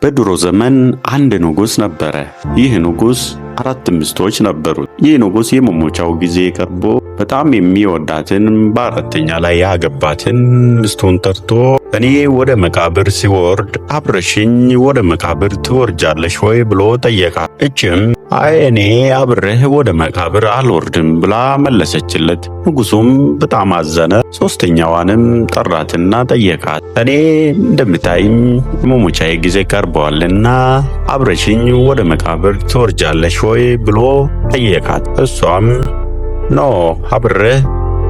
በድሮ ዘመን አንድ ንጉሥ ነበረ። ይህ ንጉሥ አራት ሚስቶች ነበሩት። ይህ ንጉሥ የመሞቻው ጊዜ ቀርቦ በጣም የሚወዳትን በአራተኛ ላይ ያገባትን ሚስቱን ጠርቶ እኔ ወደ መቃብር ሲወርድ አብረሽኝ ወደ መቃብር ትወርጃለሽ ወይ ብሎ ጠየቃት። እችም አይ እኔ አብሬህ ወደ መቃብር አልወርድም ብላ መለሰችለት። ንጉሱም በጣም አዘነ። ሶስተኛዋንም ጠራትና ጠየቃት። እኔ እንደምታይኝ የመሞቻዬ ጊዜ ቀርበዋልና አብረሽኝ ወደ መቃብር ትወርጃለሽ ወይ ብሎ ጠየቃት። እሷም no፣ አብሬህ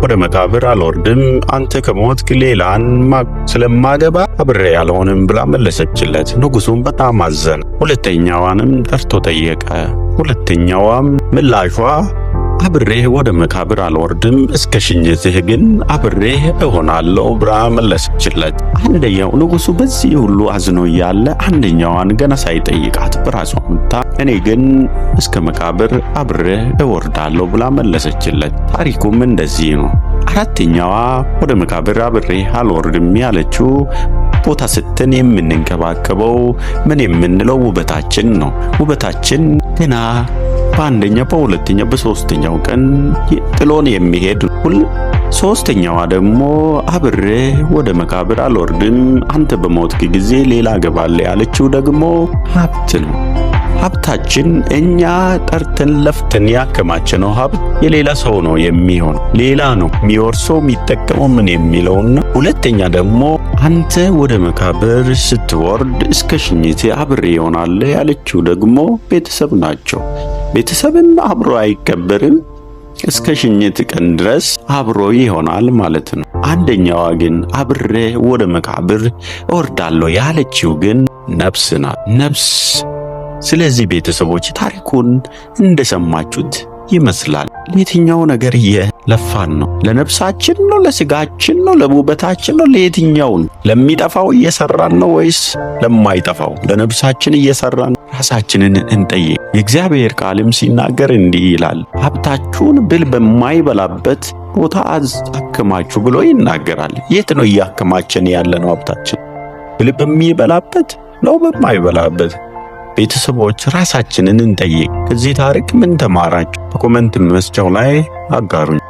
ወደ መቃብር አልወርድም፣ አንተ ከሞትክ ሌላን ስለማገባ አብሬ አልሆንም ብላ መለሰችለት። ንጉሱም በጣም አዘነ። ሁለተኛዋንም ጠርቶ ጠየቀ። ሁለተኛዋም ምላሿ አብሬህ ወደ መቃብር አልወርድም፣ እስከ ሽኝትህ ግን አብሬህ እሆናለሁ ብላ መለሰችለት። አንደኛው ንጉሱ በዚህ ሁሉ አዝኖ እያለ አንደኛዋን ገና ሳይጠይቃት በራሷ መታ እኔ ግን እስከ መቃብር አብሬህ እወርዳለሁ ብላ መለሰችለት። ታሪኩም እንደዚህ ነው። አራተኛዋ ወደ መቃብር አብሬህ አልወርድም ያለችው ቦታ ስትን የምንንከባከበው ምን የምንለው ውበታችን ነው። ውበታችን ገና በአንደኛ፣ በሁለተኛ፣ በሶስተኛው ቀን ጥሎን የሚሄድ ሁል። ሶስተኛዋ ደግሞ አብሬ ወደ መቃብር አልወርድም፣ አንተ በሞትክ ጊዜ ሌላ ገባለ ያለችው ደግሞ ሀብት ነው። ሀብታችን እኛ ጠርተን ለፍተን ያከማቸነው ሀብት የሌላ ሰው ነው የሚሆን፣ ሌላ ነው የሚወርሰው፣ የሚጠቀመው ምን የሚለውና ሁለተኛ ደግሞ አንተ ወደ መቃብር ስትወርድ እስከ ሽኝቴ አብሬ ይሆናል ያለችው ደግሞ ቤተሰብ ናቸው። ቤተሰብም አብሮ አይቀበርም፣ እስከ ሽኝት ቀን ድረስ አብሮ ይሆናል ማለት ነው። አንደኛዋ ግን አብሬ ወደ መቃብር እወርዳለሁ ያለችው ግን ነፍስ ናት። ነፍስ። ስለዚህ ቤተሰቦች ታሪኩን እንደሰማችሁት ይመስላል። ለየትኛው ነገር እየለፋን ነው? ለነፍሳችን ነው? ለስጋችን ነው? ለውበታችን ነው? ለየትኛው ነው? ለሚጠፋው እየሰራን ነው ወይስ ለማይጠፋው ለነፍሳችን እየሰራን? ራሳችንን እንጠይቅ። የእግዚአብሔር ቃልም ሲናገር እንዲህ ይላል፣ ሀብታችሁን ብል በማይበላበት ቦታ አከማችሁ ብሎ ይናገራል። የት ነው እያከማችን ያለነው ሀብታችን? ብል በሚበላበት ነው በማይበላበት? ቤተሰቦች ራሳችንን እንጠይቅ። ከዚህ ታሪክ ምን ተማራችሁ? በ comment መስጫው ላይ አጋሩኝ።